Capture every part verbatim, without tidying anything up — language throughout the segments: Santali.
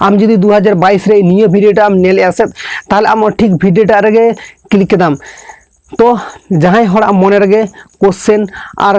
ᱟᱢ ᱡᱩᱫᱤ ᱫᱩ ᱦᱟᱡᱟᱨ ᱵᱟᱭᱤᱥ ᱨᱮ ᱱᱤᱭᱟᱹ ᱵᱷᱤᱰᱤᱭᱳ ᱴᱟᱜ ᱮᱢ ᱧᱮᱞᱮᱫᱼᱟ ᱥᱮ, ᱛᱟᱦᱚᱞᱮ ᱟᱢ ᱴᱷᱤᱠ ᱵᱷᱤᱰᱤᱭᱳ ᱴᱟᱜ ᱨᱮᱜᱮ ᱠᱞᱤᱠ ᱠᱮᱫᱟᱢ᱾ ᱛᱚ ᱡᱟᱦᱟᱸᱭ ᱦᱚᱲᱟᱜ ᱢᱚᱱᱮ ᱨᱮᱜᱮ ᱠᱚᱥᱪᱮᱱ ᱟᱨ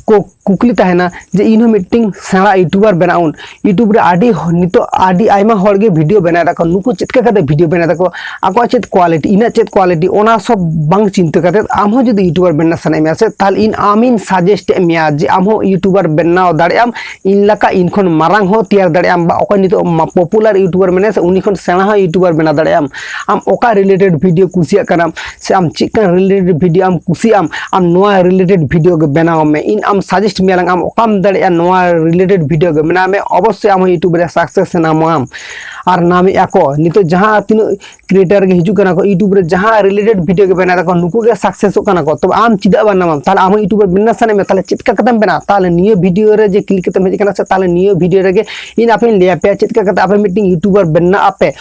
ᱠᱚ ᱠᱩᱠᱞᱤ ᱛᱟᱦᱮᱱᱟ ᱡᱮ ᱤᱧᱦᱚᱸ ᱢᱤᱫᱴᱤᱝ ᱥᱮᱬᱟ ᱭᱩᱴᱩᱵᱟᱨ ᱵᱮᱱᱟᱜ ᱟᱹᱧ, ᱭᱩᱴᱩᱵᱽ ᱨᱮ ᱟᱹᱰᱤ ᱦᱚ-, ᱱᱤᱛᱚᱜ ᱟᱹᱰᱤ ᱟᱭᱢᱟ ᱦᱚᱲ ᱜᱮ ᱵᱷᱤᱰᱤᱭᱳ ᱵᱮᱱᱟᱣ ᱫᱟᱠᱚ, ᱱᱩᱠᱩ ᱪᱮᱫ ᱞᱮᱠᱟ ᱠᱟᱛᱮ ᱵᱷᱤᱰᱤᱭᱳ ᱵᱮᱱᱟᱣ ᱫᱟᱠᱚ, ᱟᱠᱚᱣᱟᱜ ᱪᱮᱫ ᱠᱳᱣᱟᱞᱤᱴᱤ, ᱤᱧᱟᱹᱜ ᱪᱮᱫ ᱠᱳᱣᱟᱞᱤᱴᱤ, ᱚᱱᱟ ᱥᱚᱵ ᱵᱟᱝ ᱪᱤᱱᱛᱟᱹ ᱠᱟᱛᱮ ᱟᱢ ᱦᱚᱸ ᱡᱩᱫᱤ ᱭᱩᱴᱩᱵᱟᱨ ᱵᱮᱱᱟᱣ ᱥᱟᱱᱟᱭᱮᱫ ᱢᱮᱭᱟ ᱥᱮ, ᱛᱟᱦᱚᱞᱮ ᱤᱧ ᱟᱢᱤᱧ ᱥᱟᱡᱮᱥᱴ ᱮᱫ ᱢᱮᱭᱟ ᱡᱮ ᱟᱢ ᱦᱚᱸ ᱭᱩᱴᱩᱵᱟᱨ ᱵᱮᱱᱟᱣ ᱫᱟᱲᱮᱭᱟᱜ ᱟᱢ, ᱤᱧ ᱞᱮᱠᱟ ᱤᱧ ᱠᱷᱚᱱ ᱢᱟᱨᱟᱝ ᱦᱚᱸ ᱛᱮᱭᱟᱨ ᱫᱟᱲᱮᱭᱟᱜ ᱟᱢ, ᱵᱟ ᱚᱠᱚᱭ ᱱᱤᱛᱚᱜ ᱢᱟ-, ᱯᱚᱯᱩᱞᱟᱨ ᱭᱩᱴᱩᱵᱟᱨ ᱢᱮᱱᱟᱭᱟ ᱥᱮ, ᱩᱱᱤ ᱠᱷᱚᱱ ᱥᱮᱬᱟ ᱦᱚᱸ ᱭᱩᱴᱩᱵᱟᱨ ᱵᱮᱱᱟᱣ ᱫᱟᱲᱮᱭᱟᱜ ᱟᱢ᱾ ᱟᱢ ᱚᱠᱟ ᱨᱤᱞᱮᱴᱮᱰ ᱵᱷᱤᱰᱤᱭᱳ ᱠᱩᱥᱤᱭᱟᱜ ᱠᱟᱱᱟᱢ ᱥᱮ ᱟᱢ ᱪᱮᱫ ᱞᱮᱠᱟᱱ ᱨᱤᱞᱮᱴᱮᱰ ᱵᱷᱤᱰᱤᱭᱳ ᱟᱢ ᱠᱩᱥᱤᱭᱟᱜ ᱟᱢ, ᱟᱢ ᱱᱚᱣᱟ ᱨᱤᱞᱮᱴᱮᱰ ᱵᱷᱤᱰᱤᱭᱳ ᱜᱮ ᱵᱮᱱᱟᱣ ᱢᱮ᱾ ᱤᱧ ᱟᱢ ᱥᱟᱡᱮᱥᱴ ᱢᱮᱭᱟᱞᱟᱝ, ᱟᱢ ᱚᱠᱟᱢ ᱫᱟᱲᱮᱭᱟᱜᱼᱟ ᱱᱚᱣᱟ ᱨᱤᱞᱮᱴᱮᱰ ᱵᱷᱤᱰᱤᱭᱳ ᱜᱮ ᱵᱮᱱᱟᱣ ᱢᱮ, ᱚᱵᱚᱥᱥᱳᱭ ᱟᱢ ᱦᱚᱸ ᱭᱩᱴᱩᱵᱽ ᱨᱮ ᱥᱟᱠᱥᱮᱥ ᱮ ᱧᱟᱢᱟᱢ᱾ ᱟᱨ ᱱᱟᱢᱮᱜᱼᱟ ᱠᱚ ᱱᱤᱛᱚᱜ ᱡᱟᱦᱟᱸ ᱛᱤᱱᱟᱹᱜ ᱠᱨᱤᱭᱮᱴᱟᱨ ᱜᱮ ᱦᱤᱡᱩᱜ ᱠᱟᱱᱟ ᱠᱚ ᱭᱩᱴᱩᱵᱽ ᱨᱮ, ᱡᱟᱦᱟᱸ ᱨᱤᱞᱮᱴᱮᱰ ᱵᱷᱤᱰᱤᱭᱳ ᱜᱮ ᱵᱮᱱᱟᱣ ᱫᱟᱠᱚ, ᱱᱩᱠᱩ ᱜᱮ ᱥᱟᱠᱥᱮᱥᱚᱜ ᱠᱟᱱᱟ ᱠᱚ᱾ ᱛᱚᱵᱮ ᱟᱢ ᱪᱮᱫᱟᱜ ᱵᱟᱢ ᱱᱟᱢᱟᱢ? ᱛᱟᱦᱚᱞᱮ ᱟᱢ ᱦᱚᱸ ᱭᱩᱴᱩᱵᱟᱨ ᱵᱮᱱᱟᱣ ᱥᱟᱱᱟᱭᱮᱫ ᱢᱮᱭᱟ, ᱛᱟᱦᱚᱞᱮ ᱪᱮᱫ ᱞᱮᱠᱟ ᱠᱟᱛᱮᱢ ᱵᱮᱱᱟᱣᱟ? ᱛᱟᱦᱚᱞᱮ ᱱᱤᱭᱟᱹ ᱵᱷᱤᱰᱤᱭᱳ ᱨᱮ ᱡᱮ ᱠᱞᱤᱠ ᱠᱟᱛᱮᱢ ᱦᱮᱡ ᱟᱠᱟᱱᱟ ᱥᱮ, ᱛᱟᱦᱚᱞᱮ ᱱᱤᱭᱟᱹ ᱵᱷᱤᱰᱤᱭᱳ ᱨᱮᱜᱮ ᱤᱧ ᱟᱯᱮᱧ ᱞᱟᱹᱭ ᱟᱯᱮᱭᱟ ᱪᱮᱫ ᱞᱮᱠᱟ ᱠᱟᱛᱮ ᱟᱯᱮ ᱢᱤᱫᱴᱤᱝ ᱭᱩᱴᱩᱵᱟᱨ ᱵᱮᱱᱟᱜ ᱟᱯᱮ᱾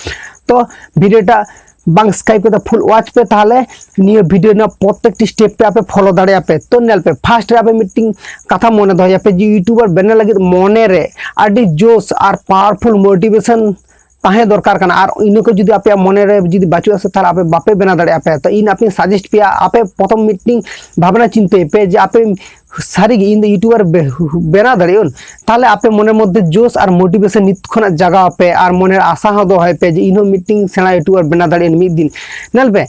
ᱛᱚ ᱵᱷᱤᱰᱤᱭᱳ ᱴᱟᱜ ᱵᱟᱝ skip ᱠᱟᱛᱮ full watch ᱯᱮ, ᱛᱟᱦᱚᱞᱮ ᱱᱤᱭᱟᱹ ᱵᱷᱤᱰᱤᱭᱳ ᱨᱮᱱᱟᱜ ᱯᱨᱚᱛᱮᱠᱴᱤ step ᱯᱮ ᱟᱯᱮ follow ᱫᱟᱲᱮᱭᱟᱜᱼᱟ ᱯᱮ᱾ ᱛᱚ ᱧᱮᱞ ᱯᱮ, first ᱨᱮ ᱟᱯᱮ ᱢᱤᱫᱴᱤᱝ ᱠᱟᱛᱷᱟ ᱢᱚᱱᱮ ᱫᱚᱦᱚᱭᱟᱯᱮ ᱡᱮ ᱭᱩᱴᱩᱵᱟᱨ ᱵᱮᱱᱟᱣ ᱞᱟᱹᱜᱤᱫ ᱢᱚᱱᱮ ᱨᱮ ᱟᱹᱰᱤ ᱡᱳᱥ ᱟᱨ powerful motivation ᱛᱟᱦᱮᱸ ᱫᱚᱨᱠᱟᱨ ᱠᱟᱱᱟ, ᱟᱨ ᱤᱱᱟᱹ ᱠᱚ ᱡᱩᱫᱤ ᱟᱯᱮᱭᱟᱜ ᱢᱚᱱᱮ ᱨᱮ ᱡᱩᱫᱤ ᱵᱟᱹᱪᱩᱜᱼᱟ ᱥᱮ, ᱛᱟᱦᱚᱞᱮ ᱟᱯᱮ ᱵᱟᱯᱮ ᱵᱮᱱᱟᱣ ᱫᱟᱲᱮᱭᱟᱜᱼᱟ ᱯᱮ᱾ ᱛᱚ ᱤᱧ ᱟᱯᱮᱧ ᱥᱟᱡᱮᱥᱴ ᱯᱮᱭᱟ, ᱟᱯᱮ ᱯᱨᱚᱛᱷᱚᱢ ᱢᱤᱫᱴᱤᱝ ᱵᱷᱟᱵᱽᱱᱟ ᱪᱤᱱᱛᱟᱹᱭ ᱯᱮ ᱡᱮ ᱟᱯᱮ ᱥᱟᱹᱨᱤᱜᱮ ᱤᱧ ᱫᱚ ᱭᱩᱴᱩᱵᱟᱨ ᱵᱮ-, ᱵᱮᱱᱟᱣ ᱫᱟᱲᱮᱭᱟᱜ ᱟᱹᱧ᱾ ᱛᱟᱦᱚᱞᱮ ᱟᱯᱮ ᱢᱚᱱᱮᱨ ᱢᱚᱫᱽᱫᱷᱮ ᱡᱳᱥ ᱟᱨ ᱢᱳᱴᱤᱵᱷᱮᱥᱚᱱ ᱱᱤᱛ ᱠᱷᱚᱱᱟᱜ ᱡᱟᱜᱟᱣ ᱯᱮ, ᱟᱨ ᱢᱚᱱᱮᱨᱮ ᱟᱥᱟ ᱦᱚᱸ ᱫᱚᱦᱚᱭ ᱯᱮ ᱡᱮ ᱤᱧᱦᱚᱸ ᱢᱤᱫᱴᱤᱝ ᱥᱮᱬᱟ ᱭᱩᱴᱩᱵᱟᱨ ᱵᱮᱱᱟᱣ ᱫᱟᱲᱮᱭᱟᱜ ᱟᱹᱧ ᱢᱤᱫ ᱫᱤᱱ᱾ ᱧᱮᱞ ᱯᱮ,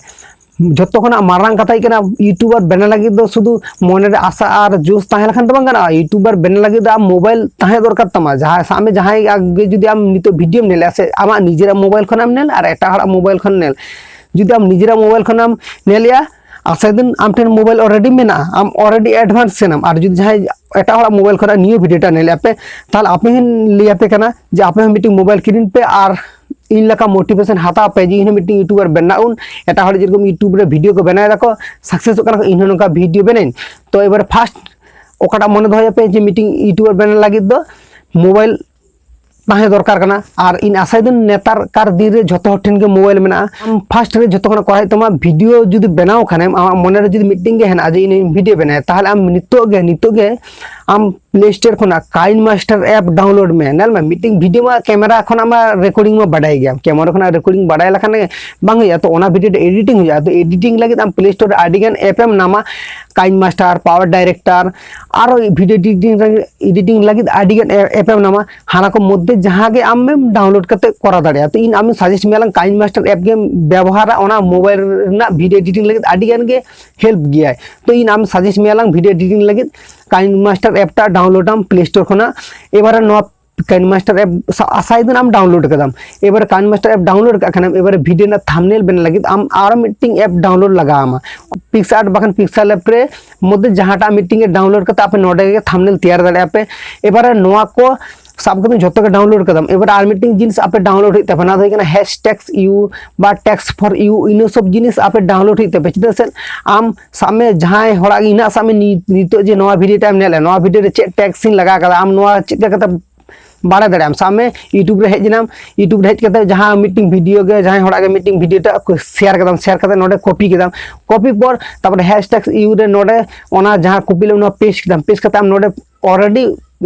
ᱡᱷᱚᱛᱚ ᱠᱷᱚᱱᱟᱜ ᱢᱟᱨᱟᱝ ᱠᱟᱛᱷᱟ ᱦᱩᱭᱩᱜ ᱠᱟᱱᱟ, ᱭᱩᱴᱩᱵᱟᱨ ᱵᱮᱱᱟᱣ ᱞᱟᱹᱜᱤᱫ ᱫᱚ ᱥᱩᱫᱷᱩ ᱢᱚᱱᱮᱨᱮ ᱟᱥᱟ ᱟᱨ ᱡᱳᱥ ᱛᱟᱦᱮᱸ ᱞᱮᱠᱷᱟᱱ ᱫᱚ ᱵᱟᱝ ᱜᱟᱱᱚᱜᱼᱟ᱾ ᱭᱩᱴᱩᱵᱟᱨ ᱵᱮᱱᱟᱣ ᱞᱟᱹᱜᱤᱫ ᱫᱚ ᱟᱢ ᱢᱳᱵᱟᱭᱤᱞ ᱛᱟᱦᱮᱸ ᱫᱚᱨᱠᱟᱨ ᱛᱟᱢᱟ᱾ ᱡᱟᱦᱟᱸᱭ ᱥᱟᱵ ᱢᱮ, ᱡᱟᱦᱟᱸᱭ ᱜᱮ ᱡᱩᱫᱤ ᱟᱢ ᱱᱤᱛᱚᱜ ᱵᱷᱤᱰᱤᱭᱳᱢ ᱧᱮᱞᱮᱫᱼᱟ ᱥᱮ, ᱟᱢᱟᱜ ᱱᱤᱡᱮᱨᱟᱜ ᱢᱳᱵᱟᱭᱤᱞ ᱠᱷᱚᱱᱮᱢ ᱧᱮᱞ ᱟᱨ ᱮᱴᱟᱜ ᱦᱚᱲᱟᱜ ᱢᱳᱵᱟᱭᱤᱞ ᱠᱷᱚᱱᱮᱢ ᱧᱮᱞ, ᱡᱩᱫᱤ ᱟᱢ ᱱᱤᱡᱮᱨᱟᱜ ᱢᱳᱵᱟᱭᱤᱞ ᱠᱷᱚᱱᱮᱢ ᱧᱮᱞᱮᱫᱼᱟ, ᱟᱥᱟᱭᱫᱟᱹᱧ ᱟᱢ ᱴᱷᱮᱱ ᱢᱳᱵᱟᱭᱤᱞ already ᱢᱮᱱᱟᱜᱼᱟ, ᱟᱢ already advance ᱮᱱᱟᱢ᱾ ᱟᱨ ᱡᱩᱫᱤ ᱡᱟᱦᱟᱸᱭ ᱮᱴᱟᱜ ᱦᱚᱲᱟᱜ ᱢᱳᱵᱟᱭᱤᱞ ᱠᱷᱚᱱᱟᱜ ᱱᱤᱭᱟᱹ ᱵᱷᱤᱰᱤᱭᱳ ᱴᱟ ᱧᱮᱞᱮᱫᱼᱟ ᱯᱮ, ᱛᱟᱦᱚᱞᱮ ᱟᱯᱮ ᱦᱚᱸᱧ ᱞᱟᱹᱭ ᱟᱯᱮ ᱠᱟᱱᱟ ᱡᱮ ᱟᱯᱮ ᱦᱚᱸ ᱢᱤᱫᱴᱤᱡ ᱢᱳᱵᱟᱭᱤᱞ ᱠᱤᱨᱤᱧ ᱯᱮ ᱟᱨ ᱤᱧ ᱞᱮᱠᱟ ᱢᱳᱴᱤᱵᱷᱮᱥᱚᱱ ᱦᱟᱛᱟᱣ ᱯᱮ ᱡᱮ ᱤᱧ ᱦᱚᱸ ᱢᱤᱫᱴᱤᱡ ᱭᱩᱴᱩᱵᱟᱨ ᱵᱮᱱᱟᱜ ᱟᱹᱧ᱾ ᱮᱴᱟᱜ ᱦᱚᱲ ᱡᱮᱨᱚᱠᱚᱢ ᱭᱩᱴᱩᱵᱽ ᱨᱮ ᱵᱷᱤᱰᱤᱭᱳ ᱠᱚ ᱵᱮᱱᱟᱣ ᱫᱟᱠᱚ, ᱥᱟᱠᱥᱮᱥᱚᱜ ᱠᱟᱱᱟ ᱠᱚ, ᱤᱧ ᱦᱚᱸ ᱱᱚᱝᱠᱟ ᱵᱷᱤᱰᱤᱭᱳ ᱵᱮᱱᱟᱧ᱾ ᱛᱚ ᱮᱵᱟᱨ ᱯᱷᱟᱥᱴ ᱚᱠᱟᱴᱟᱜ ᱢᱚᱱᱮ ᱫᱚᱦᱚᱭᱟᱯᱮ ᱡᱮ ᱢᱤᱫᱴᱤᱡ ᱭᱩᱴᱩᱵᱟᱨ ᱵᱮᱱᱟᱣ ᱞᱟᱹᱜᱤᱫ ᱫᱚ ᱢᱳᱵᱟᱭᱤᱞ ᱛᱟᱦᱮᱸ ᱫᱚᱨᱠᱟᱨ ᱠᱟᱱᱟ᱾ ᱟᱨ ᱤᱧ ᱟᱥᱟᱭᱮᱫᱟᱹᱧ ᱱᱮᱛᱟᱨ ᱠᱟᱨ ᱫᱤᱱ ᱨᱮ ᱡᱷᱚᱛᱚ ᱦᱚᱲ ᱴᱷᱮᱱ ᱜᱮ ᱢᱳᱵᱟᱭᱤᱞ ᱢᱮᱱᱟᱜᱼᱟ᱾ ᱟᱢ ᱯᱷᱟᱥᱴ ᱨᱮ ᱡᱷᱚᱛᱚ ᱠᱷᱚᱱᱟᱜ ᱠᱚᱨᱟᱣ ᱦᱩᱭᱩᱜ ᱛᱟᱢᱟ, ᱵᱷᱤᱰᱤᱭᱳ ᱡᱩᱫᱤ ᱵᱮᱱᱟᱣ ᱠᱷᱟᱱᱮᱢ, ᱟᱢᱟᱜ ᱢᱚᱱᱮ ᱨᱮ ᱡᱩᱫᱤ ᱢᱤᱫᱴᱮᱱ ᱜᱮ ᱦᱮᱱᱟᱜᱼᱟ ᱡᱮ ᱤᱧ ᱵᱷᱤᱰᱤᱭᱳ ᱵᱮᱱᱟᱭᱟ, ᱛᱟᱦᱚᱞᱮ ᱟᱢ ᱱᱤᱛᱚᱜ ᱜᱮ, ᱱᱤᱛᱚᱜ ᱜᱮ ᱟᱢ ᱯᱞᱮ ᱥᱴᱳᱨ ᱠᱷᱚᱱᱟᱜ ᱠᱟᱭᱤᱱ ᱢᱟᱥᱴᱟᱨ ᱮᱯ ᱰᱟᱣᱩᱱᱞᱳᱰ ᱢᱮ᱾ ᱧᱮᱞ ᱢᱮ, ᱢᱤᱫᱴᱮᱱ ᱵᱷᱤᱰᱤᱭᱳ ᱢᱟ ᱠᱮᱢᱮᱨᱟ ᱠᱷᱚᱱᱟᱜ ᱢᱟ ᱨᱮᱠᱚᱨᱰᱤᱝ ᱢᱟ ᱵᱟᱰᱟᱭ ᱜᱮᱭᱟᱢ, ᱠᱮᱢᱮᱨᱟ ᱠᱷᱚᱱᱟᱜ ᱨᱮᱠᱚᱨᱰᱤᱝ ᱵᱟᱰᱟᱭ ᱞᱮᱠᱷᱟᱱ ᱜᱮ ᱵᱟᱝ ᱦᱩᱭᱩᱜᱼᱟ, ᱛᱚ ᱚᱱᱟ ᱵᱷᱤᱰᱤᱭᱳ ᱫᱚ ᱮᱰᱤᱴᱤᱝ ᱦᱩᱭᱩᱜᱼᱟ᱾ ᱛᱚ ᱮᱰᱤᱴᱤᱝ ᱞᱟᱹᱜᱤᱫ ᱟᱢ ᱯᱞᱮ ᱥᱴᱳᱨ ᱨᱮ ᱟᱹᱰᱤᱜᱟᱱ ᱮᱯ ᱮᱢ ᱧᱟᱢᱟ, ᱠᱟᱭᱤᱱ ᱢᱟᱥᱴᱟᱨ, ᱯᱟᱣᱟᱨ ᱰᱟᱭᱨᱮᱠᱴᱟᱨ, ᱟᱨᱚ ᱵᱷᱤᱰᱤᱭᱳ ᱮᱰᱤᱴᱤᱝ, ᱮᱰᱤᱴᱤᱝ ᱞᱟᱹᱜᱤᱫ ᱟᱹᱰᱤᱜᱟᱱ ᱮᱯ ᱮᱢ ᱧᱟᱢᱟ᱾ ᱦᱟᱱᱟ ᱠᱚ ᱢᱚᱫᱽᱫᱷᱮ ᱡᱟᱦᱟᱸ ᱜᱮ ᱟᱢᱮᱢ ᱰᱟᱣᱩᱱᱞᱳᱰ ᱠᱟᱛᱮ ᱠᱚᱨᱟᱣ ᱫᱟᱲᱮᱭᱟᱜᱼᱟ᱾ ᱛᱚ ᱤᱧ ᱟᱢ ᱥᱟᱡᱮᱥᱴ ᱢᱮᱭᱟ ᱞᱟᱝ ᱠᱟᱭᱤᱱ ᱢᱟᱥᱴᱟᱨ ᱮᱯ ᱜᱮᱢ ᱵᱮᱵᱚᱦᱟᱨᱟ, ᱚᱱᱟ ᱢᱳᱵᱟᱭᱤᱞ ᱨᱮᱱᱟᱜ ᱵᱷᱤᱰᱤᱭᱳ ᱮᱰᱤᱴᱤᱝ ᱞᱟᱹᱜᱤᱫ ᱟᱹᱰᱤᱜᱟᱱ ᱜᱮ ᱦᱮᱞᱯ ᱜᱮᱭᱟᱭ᱾ ᱛᱚ ᱤᱧ ᱟᱢ ᱥᱟᱡᱮᱥᱴ ᱢᱮᱭᱟ ᱞᱟᱝ ᱵᱷᱤᱰᱤᱭᱳ ᱮᱰᱤᱴᱤᱝ ᱞᱟᱹᱜᱤᱫ ᱠᱟᱭᱤᱱ ᱢᱟᱥᱴᱟᱨ ᱮᱯ ᱴᱟᱜ ᱰᱟᱣᱩᱱᱞᱳᱰ ᱟᱢ ᱯᱞᱮ ᱥᱴᱳᱨ ᱠᱷᱚᱱᱟᱜ᱾ ᱮᱵᱟᱨᱮ ᱱᱚᱣᱟ ᱠᱟᱭᱤᱱ ᱢᱟᱥᱴᱟᱨ ᱮᱯ ᱟᱥᱟᱭᱮᱫᱟᱹᱧ ᱟᱢ ᱰᱟᱣᱩᱱᱞᱳᱰ ᱠᱟᱫᱟᱢ᱾ ᱮᱵᱟᱨᱮ ᱠᱟᱭᱤᱱ ᱢᱟᱥᱴᱟᱨ ᱮᱯ ᱰᱟᱣᱩᱱᱞᱳᱰ ᱠᱟᱜ ᱠᱷᱟᱱᱮᱢ, ᱮᱵᱟᱨᱮ ᱵᱷᱤᱰᱤᱭᱳ ᱨᱮᱱᱟᱜ ᱛᱷᱟᱢᱵᱱᱮᱞ ᱵᱮᱱᱟᱣ ᱞᱟᱹᱜᱤᱫ ᱟᱢ ᱟᱨᱚ ᱢᱤᱫᱴᱮᱱ ᱮᱯ ᱰᱟᱣᱩᱱᱞᱳᱰ ᱞᱟᱜᱟᱣ ᱟᱢᱟ᱾ ᱯᱤᱠᱥᱟᱨᱴ ᱵᱟᱠᱷᱟᱱ ᱯᱤᱠᱥᱮᱞ ᱞᱮᱵ ᱨᱮ ᱢᱚᱫᱽᱫᱷᱮ ᱡᱟᱦᱟᱸᱴᱟᱜ ᱢᱤᱫᱴᱮᱱ ᱜᱮ ᱰᱟᱣᱩᱱᱞᱳᱰ ᱠᱟᱛᱮ ᱟᱯᱮ ᱱᱚᱰᱮ ᱜᱮ ᱛᱷᱟᱢᱵᱱᱮᱞ ᱛᱮᱭᱟᱨ ᱫᱟᱲᱮᱭᱟᱜᱼᱟ ᱯᱮ᱾ ᱮᱵᱟᱨᱮ ᱱᱚᱣᱟ ᱠᱚ ᱥᱟᱵ ᱠᱟᱛᱮ ᱡᱷᱚᱛᱚ ᱜᱮ ᱰᱟᱣᱩᱱᱞᱳᱰ ᱠᱟᱫᱟᱢ᱾ ᱮᱵᱟᱨ ᱟᱨ ᱢᱤᱫᱴᱮᱱ ᱡᱤᱱᱤᱥ ᱟᱯᱮ ᱰᱟᱣᱩᱱᱞᱳᱰ ᱦᱩᱭᱩᱜ ᱛᱟᱯᱮ, ᱚᱱᱟ ᱫᱚ ᱦᱩᱭᱩᱜ ᱠᱟᱱᱟ ᱦᱮᱥ ᱴᱮᱜᱽᱥ ᱤᱭᱩ ᱵᱟ ᱴᱮᱜᱽᱥ ᱯᱷᱚᱨ ᱤᱭᱩ, ᱤᱱᱟᱹ ᱥᱚᱵ ᱡᱤᱱᱤᱥ ᱟᱯᱮ ᱰᱟᱣᱩᱱᱞᱳᱰ ᱦᱩᱭᱩᱜ ᱛᱟᱯᱮ᱾ ᱪᱮᱫᱟᱜ ᱥᱮ ᱟᱢ ᱥᱟᱵ ᱢᱮ ᱡᱟᱦᱟᱸᱭ ᱦᱚᱲᱟᱜ ᱜᱮ ᱦᱮᱱᱟᱜ, ᱥᱟᱵ ᱢᱮ ᱱᱤ-, ᱱᱤᱛᱚᱜ ᱡᱮ ᱱᱚᱣᱟ ᱵᱷᱤᱰᱤᱭᱳ ᱴᱟᱜ ᱮᱢ ᱧᱮᱞᱮᱫ, ᱱᱚᱣᱟ ᱵᱷᱤᱰᱤᱭᱳ ᱨᱮ ᱪᱮᱫ ᱴᱮᱜᱽᱥ ᱤᱧ ᱞᱟᱜᱟᱣ ᱠᱟᱫᱟ, ᱟᱢ ᱱᱚᱣᱟ ᱪᱮᱫ ᱞᱮᱠᱟ ᱠᱟᱛᱮ ᱵᱟᱲᱟᱭ ᱫᱟᱲᱮᱭᱟᱜ ᱟᱢ? ᱥᱟᱵ ᱢᱮ ᱤᱭᱩᱴᱩᱵᱽ ᱨᱮ ᱦᱮᱡ ᱮᱱᱟᱢ, ᱤᱭᱩᱴᱩᱵᱽ ᱨᱮ ᱦᱮᱡ ᱠᱟᱛᱮ ᱡᱟᱦᱟᱸ ᱢᱤᱫᱴᱮᱱ ᱵᱷᱤᱰᱤᱭᱳ ᱜᱮ, ᱡᱟᱦᱟᱸᱭ ᱦᱚᱲᱟᱜ ᱜᱮ ᱢᱤᱫᱴᱮᱱ ᱵᱷᱤᱰᱤᱭᱳ ᱴᱟᱜ ᱠᱚ ᱥᱮᱭᱟᱨ ᱠᱟᱫᱟᱢ, ᱥᱮᱭᱟᱨ ᱠᱟᱛᱮ ᱱᱚᱰᱮ ᱠᱚᱯᱤ ᱠᱮᱫᱟᱢ, ᱠᱚᱯᱤ ᱯᱚᱨ ᱛᱟᱨᱯᱚᱨᱮ ᱦᱮᱥ ᱴᱮᱜᱽᱥ ᱤᱭᱩ ᱨᱮ ᱱᱚᱰᱮ ᱚᱱᱟ ᱡᱟᱦᱟᱸ ᱠᱚᱯᱤ ᱞᱮ ᱚᱱᱟ ᱯᱮᱥᱴ ᱠᱮᱫᱟᱢ, ᱯᱮᱥᱴ ᱠᱟᱛᱮ ᱟᱢ ᱱᱚᱰᱮ ᱚᱞᱨᱮᱰᱤ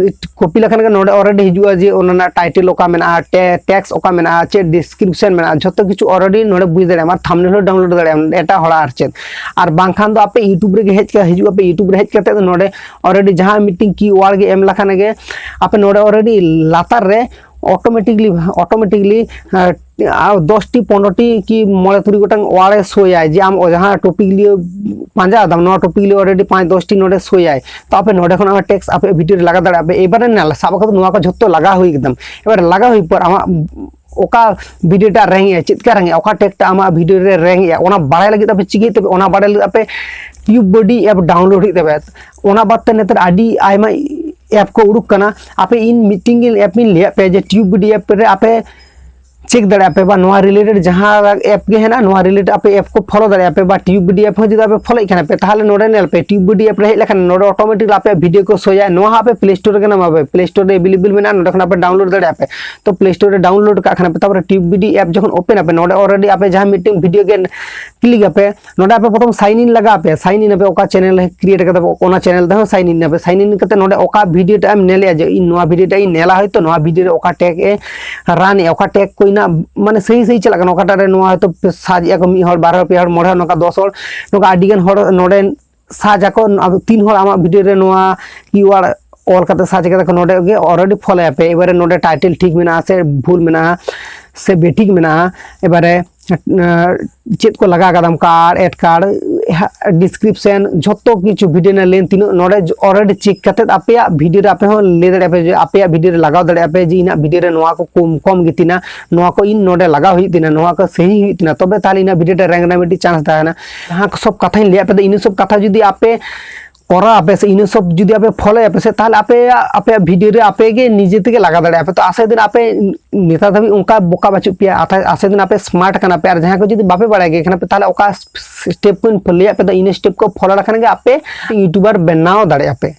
ᱠᱚᱯᱤ ᱞᱮᱠᱷᱟᱱ ᱜᱮ ᱱᱚᱰᱮ ᱚᱞᱨᱮᱰᱤ ᱦᱤᱡᱩᱜᱼᱟ ᱡᱮ ᱚᱱᱟ ᱨᱮᱱᱟᱜ ᱴᱟᱭᱴᱮᱞ ᱚᱠᱟ ᱢᱮᱱᱟᱜᱼᱟ, ᱴᱮ-, ᱴᱮᱜᱽᱥ ᱚᱠᱟ ᱢᱮᱱᱟᱜᱼᱟ, ᱪᱮᱫ ᱰᱤᱥᱠᱨᱤᱯᱥᱚᱱ ᱢᱮᱱᱟᱜᱼᱟ, ᱡᱷᱚᱛᱚ ᱠᱤᱪᱷᱩ ᱚᱞᱨᱮᱰᱤ ᱱᱚᱰᱮ ᱵᱩᱡᱽ ᱫᱟᱲᱮᱭᱟᱜᱼᱟᱢ ᱟᱨ ᱛᱷᱟᱢᱵᱱᱮᱞ ᱦᱚᱸ ᱰᱟᱣᱩᱱᱞᱳᱰ ᱫᱟᱲᱮᱭᱟᱜᱼᱟᱢ, ᱮᱴᱟᱜ ᱦᱚᱲᱟᱜ ᱟᱨ ᱪᱮᱫ᱾ ᱟᱨ ᱵᱟᱝᱠᱷᱟᱱ ᱫᱚ ᱟᱯᱮ ᱤᱭᱩᱴᱩᱵᱽ ᱨᱮᱜᱮ ᱦᱮᱡ ᱠᱟ-, ᱦᱤᱡᱩᱜ ᱟᱯᱮ, ᱤᱭᱩᱴᱩᱵᱽ ᱨᱮ ᱦᱮᱡ ᱠᱟᱛᱮ ᱫᱚ ᱱᱚᱰᱮ ᱚᱞᱨᱮᱰᱤ ᱡᱟᱦᱟᱸ ᱢᱤᱫᱴᱮᱱ ᱠᱤ ᱣᱟᱨᱰ ᱜᱮ ᱮᱢ ᱞᱮᱠᱷᱟᱱ ᱜᱮ ᱟᱯᱮ ᱱᱚᱰᱮ ᱚᱞᱨᱮᱰᱤ ᱞᱟᱛᱟᱨ ᱨᱮ ᱚᱴᱳᱢᱮᱴᱤᱠᱞᱤ, ᱚᱴᱳᱢᱮᱴᱤᱠᱞᱤ ᱟᱨ ᱫᱚᱥᱴᱤ ᱯᱚᱱᱨᱚᱴᱤ ᱠᱤ ᱢᱚᱬᱮ ᱛᱩᱨᱩᱭ ᱜᱚᱴᱟᱝ ᱚᱣᱟᱨᱰ ᱮ ᱥᱳᱭᱟᱭ ᱡᱮ ᱟᱢ ᱡᱟᱦᱟᱸ ᱴᱚᱯᱤᱠ ᱞᱤᱭᱮ ᱯᱟᱸᱡᱟ ᱮᱫᱟᱢ, ᱱᱚᱣᱟ ᱴᱚᱯᱤᱠ ᱞᱤᱭᱮ ᱚᱞᱨᱮᱰᱤ ᱯᱟᱸᱪ ᱫᱚᱥᱴᱤ ᱱᱚᱰᱮ ᱥᱳᱭᱟᱭ᱾ ᱛᱚ ᱟᱯᱮ ᱱᱚᱰᱮ ᱠᱷᱚᱱ ᱟᱢᱟᱜ ᱴᱮᱜᱽᱥ ᱟᱯᱮ ᱵᱷᱤᱰᱤᱭᱳ ᱨᱮ ᱞᱟᱜᱟᱣ ᱫᱟᱲᱮᱭᱟᱜᱼᱟ ᱯᱮ᱾ ᱮᱵᱟᱨᱮ ᱧᱮᱞ ᱥᱟᱵ ᱠᱟᱛᱮ ᱱᱚᱣᱟ ᱠᱚ ᱡᱷᱚᱛᱚ ᱞᱟᱜᱟᱣ ᱦᱩᱭ ᱠᱮᱫᱟᱢ᱾ ᱮᱵᱟᱨᱮ ᱞᱟᱜᱟᱣ ᱦᱩᱭ ᱯᱚᱨ ᱟᱢᱟᱜ ᱚᱠᱟ ᱵᱷᱤᱰᱤᱭᱳ ᱴᱟᱜ ᱨᱮᱝ ᱮᱜᱼᱟ, ᱪᱮᱫ ᱠᱟ ᱨᱮᱝ ᱮᱜᱼᱟ, ᱚᱠᱟ ᱴᱮᱜᱽ ᱴᱟᱜ ᱟᱢᱟᱜ ᱵᱷᱤᱰᱤᱭᱳ ᱨᱮ ᱨᱮᱝ ᱮᱜᱼᱟ, ᱚᱱᱟ ᱵᱟᱲᱟᱭ ᱞᱟᱹᱜᱤᱫ ᱟᱯᱮ ᱪᱤᱠᱟᱹᱭ ᱛᱟᱯᱮ, ᱚᱱᱟ ᱵᱟᱲᱟᱭ ᱞᱟᱹᱜᱤᱫ ᱟᱯᱮ ᱴᱤᱭᱩᱵᱽ ᱵᱚᱰᱤ ᱮᱯ ᱰᱟᱣᱩᱱᱞᱳᱰ ᱦᱩᱭᱩᱜ ᱛᱟᱯᱮᱭᱟ᱾ ᱚᱱᱟ ᱵᱟᱫ ᱛᱮ ᱱᱮᱛᱟᱨ ᱟᱹᱰᱤ ᱟᱭᱢᱟ ᱮᱯ ᱠᱚ ᱩᱰᱩᱠ ᱠᱟᱱᱟ᱾ ᱟᱯᱮ ᱤᱧ ᱢᱤᱫᱴᱮᱱ ᱜᱮ ᱮᱯ ᱤᱧ ᱞᱟᱹᱭᱟᱫ ᱯᱮᱭᱟ ᱡᱮ ᱴᱤᱭᱩᱵᱽ ᱵᱚᱰᱤ ᱮᱯ ᱨᱮ ᱟᱯᱮ ᱪᱮᱠ ᱫᱟᱲᱮᱭᱟᱜᱼᱟ ᱯᱮ, ᱵᱟ ᱱᱚᱣᱟ ᱨᱤᱞᱮᱴᱮᱰ ᱡᱟᱦᱟᱸ ᱮᱯ ᱜᱮ ᱦᱮᱱᱟᱜᱼᱟ, ᱱᱚᱣᱟ ᱨᱤᱞᱮᱴᱮᱰ ᱟᱯᱮ ᱮᱯ ᱠᱚ ᱯᱷᱚᱞᱳ ᱫᱟᱲᱮᱭᱟᱜᱼᱟ ᱯᱮ, ᱵᱟ ᱴᱤᱭᱩᱵ ᱵᱤᱰᱤ ᱮᱯ ᱦᱚᱸ ᱡᱩᱫᱤ ᱟᱯᱮ ᱯᱷᱚᱞᱳᱭᱮᱫ ᱠᱷᱟᱱ ᱯᱮ, ᱛᱟᱦᱚᱞᱮ ᱱᱚᱰᱮ ᱧᱮᱞ ᱯᱮ, ᱴᱤᱭᱩᱵ ᱵᱤᱰᱤ ᱮᱯ ᱨᱮ ᱦᱮᱡ ᱞᱮᱠᱷᱟᱱ ᱱᱚᱰᱮ ᱚᱴᱳᱢᱮᱴᱤᱠ ᱟᱯᱮᱭᱟᱜ ᱵᱷᱤᱰᱤᱭᱳ ᱠᱚ ᱥᱳᱭᱟ᱾ ᱱᱚᱣᱟ ᱦᱚᱸ ᱟᱯᱮ ᱯᱞᱮ ᱥᱴᱳᱨ ᱨᱮᱜᱮ ᱱᱟᱢᱟ ᱯᱮ, ᱯᱞᱮ ᱥᱴᱳᱨ ᱨᱮ ᱮᱵᱮᱞᱮᱵᱮᱞ ᱢᱮᱱᱟᱜᱼᱟ, ᱱᱚᱰᱮ ᱠᱷᱚᱱ ᱟᱯᱮ ᱰᱟᱣᱩᱱᱞᱳᱰ ᱫᱟᱲᱮᱭᱟᱜᱼᱟ ᱯᱮ᱾ ᱛᱚ ᱯᱞᱮ ᱥᱴᱳᱨ ᱨᱮ ᱰᱟᱣᱩᱱᱞᱳᱰ ᱠᱟᱜ ᱠᱷᱟᱱ ᱯᱮ, ᱛᱟᱨᱯᱚᱨᱮ ᱴᱤᱭᱩᱵ ᱵᱤᱰᱤ ᱮᱯ ᱡᱚᱠᱷᱚᱱ ᱳᱯᱮᱱ ᱟᱯᱮ, ᱱᱚᱰᱮ ᱚᱞᱨᱮᱰᱤ ᱟᱯᱮ ᱡᱟᱦᱟᱸ ᱢᱤᱫᱴᱮᱱ ᱵᱷᱤᱰᱤᱭᱳ ᱜᱮ ᱠᱞᱤᱠ ᱟᱯᱮ, ᱱᱚᱰᱮ ᱟᱯᱮ ᱯᱨᱚᱛᱷᱚᱢ ᱥᱟᱭᱤᱱ ᱤᱱ ᱞᱟᱜᱟᱜᱼᱟ ᱯᱮ, ᱥᱟᱭᱤᱱ ᱤᱱ ᱟᱯᱮ ᱚᱠᱟ ᱪᱮᱱᱮᱞ ᱠᱨᱤᱭᱮᱴ ᱠᱟᱫᱟ ᱯᱮ, ᱚᱱᱟ ᱪᱮᱱᱮᱞ ᱛᱮᱦᱚᱸ ᱥᱟᱭᱤᱱ ᱤᱱ ᱟᱯᱮ᱾ ᱥᱟᱭᱤᱱ ᱤᱱ ᱠᱟᱛᱮ ᱱᱚᱰᱮ ᱚᱠᱟ ᱵᱷᱤᱰᱤᱭᱳ ᱴᱟᱜ ᱮᱢ ᱧᱮᱞᱮᱜᱼᱟ, ᱡᱮ ᱤᱧ ᱱᱚᱣᱟ ᱵᱷᱤᱰᱤᱭᱳ ᱴᱟᱜ ᱤᱧ ᱧᱮᱞᱟ, ᱦᱚᱭᱛᱳ ᱱᱚᱣᱟ ᱵᱷᱤᱰᱤᱭᱳ ᱨᱮ ᱚᱠᱟ ᱴᱮᱜᱽ ᱮ ᱨᱟᱱ ᱮᱜᱼᱟ, ᱚᱠᱟ ᱴᱮᱜᱽ ᱠᱚ ᱤᱱᱟᱹᱜ ᱢᱟᱱᱮ ᱥᱟᱹᱦᱤ ᱥᱟᱹᱦᱤ ᱪᱟᱞᱟᱜ ᱠᱟᱱᱟ, ᱚᱠᱟᱴᱟᱜ ᱨᱮ ᱱᱚᱣᱟ ᱦᱚᱭᱛᱳ ᱥᱟᱨᱪ ᱮᱜᱼᱟ ᱠᱚ ᱢᱤᱫ ᱦᱚᱲ, ᱵᱟᱨ ᱦᱚᱲ, ᱯᱮ ᱦᱚᱲ, ᱢᱚᱬᱮ ᱦᱚᱲ, ᱱᱚᱝᱠᱟ ᱫᱚᱥ ᱦᱚᱲ, ᱱᱚᱝᱠᱟ ᱟᱹᱰᱤ ᱜᱟᱱ ᱦᱚᱲ ᱱᱚᱰᱮ ᱥᱟᱨᱪ ᱟᱠᱚ᱾ ᱟᱫᱚ ᱛᱤᱱ ᱦᱚᱲ ᱟᱢᱟᱜ ᱵᱷᱤᱰᱤᱭᱳ ᱨᱮ ᱱᱚᱣᱟ ᱠᱤᱭᱩ ᱟᱨ ᱚᱞ ᱠᱟᱛᱮ ᱥᱟᱨᱪ ᱠᱟᱛᱮ ᱠᱚ ᱱᱚᱰᱮ ᱜᱮ ᱚᱞᱨᱮᱰᱤ ᱯᱷᱚᱞᱳᱭᱟᱯᱮ᱾ ᱮᱵᱟᱨᱮ ᱱᱚᱰᱮ ᱴᱟᱭᱴᱮᱞ ᱴᱷᱤᱠ ᱢᱮᱱᱟᱜᱼᱟ ᱥᱮ ᱵᱷᱩᱞ ᱢᱮᱱᱟᱜᱼᱟ ᱥᱮ ᱵᱮᱴᱷᱤᱠ ᱢᱮᱱᱟᱜᱼᱟ, ᱮᱵᱟᱨᱮ ᱪᱮᱫ ᱠᱚ ᱞᱟᱜᱟᱣ ᱠᱟᱫᱟᱢ, ᱠᱟᱨᱰ, ᱮᱰ ᱠᱟᱨᱰ, ᱰᱤᱥᱠᱨᱤᱯᱥᱚᱱ, ᱡᱷᱚᱛᱚ ᱠᱤᱪᱷᱩ ᱵᱷᱤᱰᱤᱭᱳ ᱨᱮᱱᱟᱜ ᱞᱮᱱᱛᱷ ᱛᱤᱱᱟᱹᱜ ᱱᱚᱰᱮ ᱚᱞᱨᱮᱰᱤ ᱪᱮᱠ ᱠᱟᱛᱮᱫ ᱟᱯᱮᱭᱟᱜ ᱵᱷᱤᱰᱤᱭᱳ ᱨᱮ ᱟᱯᱮ ᱦᱚᱸ ᱞᱟᱹᱭ ᱫᱟᱲᱮᱭᱟᱜᱼᱟ ᱯᱮ ᱡᱮ ᱟᱯᱮᱭᱟᱜ ᱵᱷᱤᱰᱤᱭᱳ ᱨᱮ ᱞᱟᱜᱟᱣ ᱫᱟᱲᱮᱭᱟᱜᱼᱟ ᱯᱮ ᱡᱮ ᱤᱧᱟᱹᱜ ᱵᱷᱤᱰᱤᱭᱳ ᱨᱮ ᱱᱚᱣᱟ ᱠᱚ ᱠᱚᱢ, ᱠᱚᱢ ᱜᱮᱛᱤᱧᱟ, ᱱᱚᱣᱟ ᱠᱚ ᱤᱧ ᱱᱚᱰᱮ ᱞᱟᱜᱟᱣ ᱦᱩᱭᱩᱜ ᱛᱤᱧᱟ, ᱱᱚᱣᱟ ᱠᱚ ᱥᱟᱹᱦᱤ ᱦᱩᱭᱩᱜ ᱛᱤᱧᱟ, ᱛᱚᱵᱮ ᱛᱟᱦᱚᱞᱮ ᱤᱧᱟᱹᱜ ᱵᱷᱤᱰᱤᱭᱳ ᱨᱮ ᱨᱮᱝᱠ ᱨᱮᱱᱟᱜ ᱢᱤᱫᱴᱤᱡ ᱪᱟᱱᱥ ᱛᱟᱦᱮᱱᱟ᱾ ᱡᱟᱦᱟᱸ ᱠᱚ ᱥᱚᱵ ᱠᱟᱛᱷᱟᱧ ᱞᱟᱹᱭᱟᱫ ᱯᱮ ᱫᱚ, ᱤᱱᱟᱹ ᱥᱚᱵ ᱠᱟᱛᱷᱟ ᱡᱩᱫᱤ ᱟᱯᱮ ᱠᱚᱨᱟᱣ ᱟᱯᱮ ᱥᱮ ᱤᱱᱟᱹ ᱥᱚᱵ ᱡᱩᱫᱤ ᱟᱯᱮ ᱯᱷᱚᱞᱳᱭᱟᱯᱮ ᱥᱮ, ᱛᱟᱦᱚᱞᱮ ᱟᱯᱮᱭᱟᱜ, ᱟᱯᱮᱭᱟᱜ ᱵᱷᱤᱰᱤᱭᱳ ᱨᱮ ᱟᱯᱮ ᱜᱮ ᱱᱤᱡᱮ ᱛᱮᱜᱮ ᱞᱟᱜᱟᱣ ᱫᱟᱲᱮᱭᱟᱜᱼᱟ ᱯᱮ᱾ ᱛᱚ ᱟᱥᱟᱭ ᱫᱤᱱ ᱟᱯᱮ ᱱᱮᱛᱟᱨ ᱫᱷᱟᱹᱵᱤᱡ ᱚᱱᱠᱟ ᱵᱚᱠᱟ ᱵᱟᱹᱪᱩᱜ ᱯᱮᱭᱟ, ᱟᱥᱟᱭ ᱫᱤᱱ ᱟᱯᱮ ᱥᱢᱟᱨᱴ ᱠᱟᱱᱟ ᱯᱮ᱾ ᱟᱨ ᱡᱟᱦᱟᱸᱭ ᱠᱚ ᱡᱩᱫᱤ ᱵᱟᱯᱮ ᱵᱟᱲᱟᱭ ᱜᱮ ᱠᱷᱟᱱ ᱯᱮ, ᱛᱟᱦᱚᱞᱮ ᱚᱠᱟ ᱥᱴᱮᱯ ᱠᱚᱧ ᱞᱟᱹᱭᱟᱫ ᱯᱮ ᱫᱚ, ᱤᱱᱟᱹ ᱥᱴᱮᱯ ᱠᱚ ᱯᱷᱚᱞᱳ ᱞᱮᱠᱷᱟᱱ ᱜᱮ ᱟᱯᱮ ᱤᱭᱩᱴᱩᱵᱟᱨ ᱵᱮᱱᱟᱣ ᱫᱟᱲᱮᱭᱟᱜᱼᱟ ᱯᱮ᱾